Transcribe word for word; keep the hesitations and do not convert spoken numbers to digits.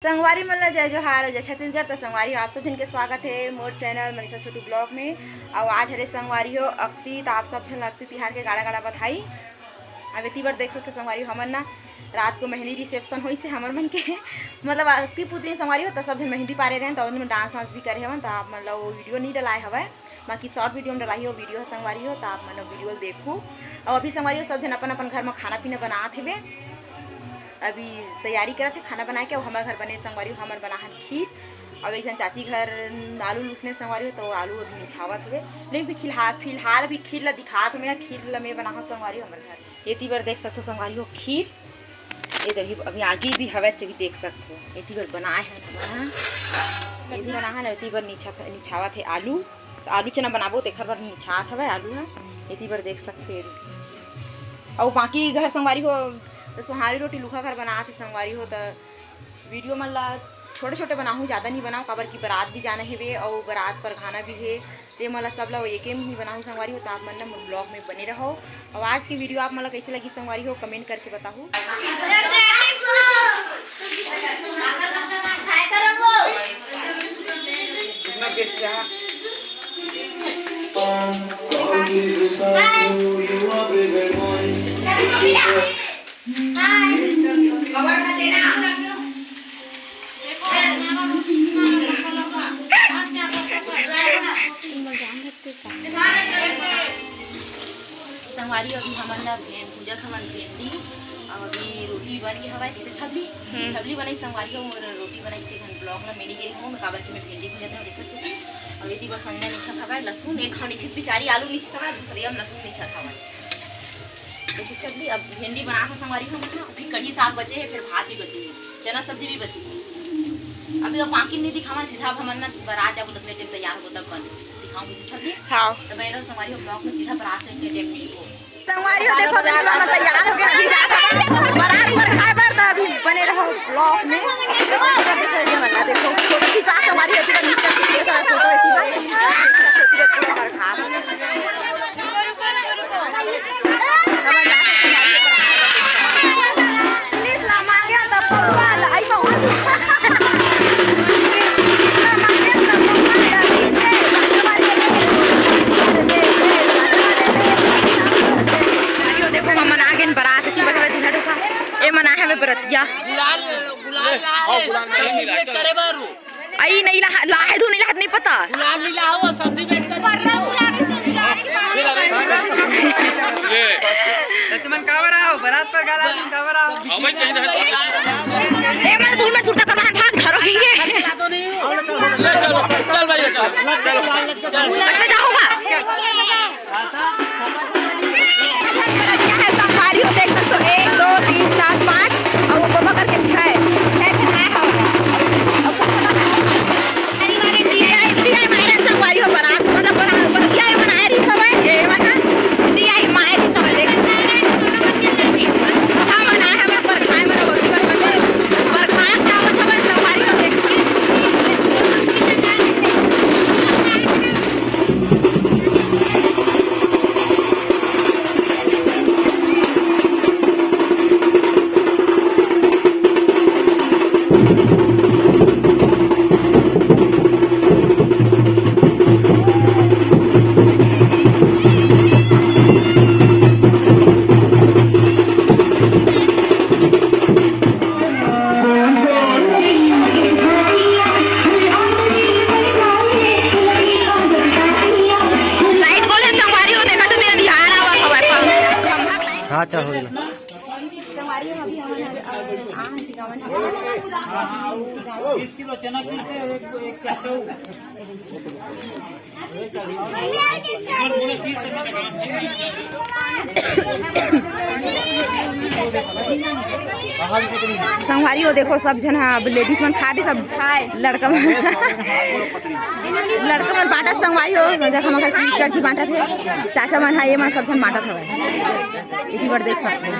संगवारी मन ला जय जोहार, जय छत्तीसगढ़। त संगवारी हो, आप सब झन के स्वागत हे मोर चैनल मनीषा छोटू ब्लॉग में। अउ आज हरे संगवारी हो अक्ती, त आप सब झन ला अक्ती तिहार के गाड़ा गाड़ा बधाई। अब एती बर देख सकते संगवारी हो, हमन ना रात को मेहंदी रिसेप्शन होइस हे हमर मन के मतलब अक्ती पुतली में संगवारी हो, त सब झन मेहंदी पारे रहेन, त ओदे में डांस वांस भी करे हवन, त आप मन ला वो वीडियो नहीं डलाए हवय। बाकी शॉर्ट वीडियो में डलाही, वो वीडियो ह संगवारी हो, त आप मन वीडियो ल देखू। अउ अभी संगवारी हो, सब झन अपन अपन घर में खाना पीना बनात हेबे, अभी तैयारी करत हे खाना बनाए के। अउ हमर घर बने संगवारी हो, हमन बनाहन खीर, अउ एक झन चाची घर आलू लूसने संगवारी हो, तो आलू अभी निछावत हेबे। लेकिन अभी फिलहाल, फिलहाल अभी खीर ला दिखात हो, मैं खीर ला मैं बनाहूं संगवारी हो हमर घर। एती बर देख सकथो संगवारी हो खीर, ये तो अभी, अभी आगी भी हवय, अभी देख सकथो। एती बर बनाए हन हमन, एती बनाए हन, एती बर निछावत हे आलू, आलू चना बनाबो, तेखर बर निछात हवय आलू ह। एती बर देख सकथो ये दे। अउ बाकी घर संगवारी हो, तो सोहारी रोटी लुखा घर बनात हे संगवारी हो, त वीडियो मन ला छोटे छोटे बनाहूँ, ज़्यादा नहीं बनाऊँ, काबर कि बारात भी जाना हेवे अउ बारात परघाना भी हे। ते मन ला सब ला एके में ही बनाहूँ संगवारी हो, त आप मन ना मोर ब्लॉग में बने रहो। अउ आज के वीडियो आप मन ला कैसे लगी संगवारी हो, कमेंट करके बताहू। संगवारी, अभी हमन ला भे-, भूंजत हवन भेंडी, अउ अभी रोटी बन गे हवय। किसे छबली, हम्म। छबली बनाई संगवारी हो, मोर रोटी बनाई, ते घन ब्लॉग ला मिली गई हूँ, काबर कि मैं भेंडी भूंजत हूँ, देखत होती। अउ एती बर संजना निछत हवय लहसुन, एक खंड निछित बिचारी आलू निछत हवय, दूसरे हम लहसुन निछत हवय। देखिए छबली, अब भेंडी बनात हन संगवारी हो हमन ह, फिर कढ़ी साग बचे हे, फिर भात भी बचे हे, चना सब्जी भी बचे हे। अभी अब बाकी नहीं दिखावन, सीधा अब हमन ना बारात जाबो, ततने टाइम तैयार होबो तब बन दिखाऊं किसे छबली। हाँ। तो बने रहो संगवारी हो ब्लॉग में, सीधा बारात से इतने टाइम नहीं हो। संगवारी हो देखो, अभी हमन तैयार हो गए, अभी जात हन बारात बर खाए बर, तो अभी बने रहो ब्लॉग में। देखो फोटो खिंचवा संगवारी हो, एती बर निकल के फोटो एती बर। अरे, वो देखो, हमन आ गेन बारात की बजबे दूल्हा ढोका। ए मन आहे हवे बरतिया। गुलाल, गुलाल ला हे, गुलाल नहीं, सेलिब्रेट करे बर। आई नहीं ला, ला हे धुन ला, नहीं पता। गुलाल नहीं ला हो, समधी बैठ कर। ए, तुमन काबर आओ? बारात पर गाला तुम काबर आओ? ए, मत धुन मत सुनता, कब हाथ भाग धरो की ये। चल, चल, चल भाई, चल, चल। अच्छा, जाओगा। संगवारी हो, देख सकते हो, एक, दो, तीन, चार, पाँच, और वो गोबर करके छह, छह, छह, छह, हाँ। और संगवारी हो, बारात, मतलब, बड़ा, बड़ा, क्या है, मनाए रही सब है, ये, मतलब, दिया ही माए रही सब है, देख। हाँ, मनाए हमें, पर खाए, मतलब, होती बात है, पर खाए, क्या होता है, संगवारी हो, देख। लाइट गोल हे संगवारी हो, देखा तो अंधियार आवत हवय, खंभा के लाइट। हाँ, अच्छा हो गया। संगवारी हो, अभी हमन आ, आ, टिकावन। बीस किलो चना किसे एक, एक चट्टो। संगवारी हो, देखो, सब झन ह, अब लेडीज मन खा रही, सब लड़का मन, लड़का मन बांटत संगवारी हो, जब हम चर्ची बांटत हे, चाचा मन ह, ये मन सब झन बांटत हवय, इसी बार देख सकते हैं।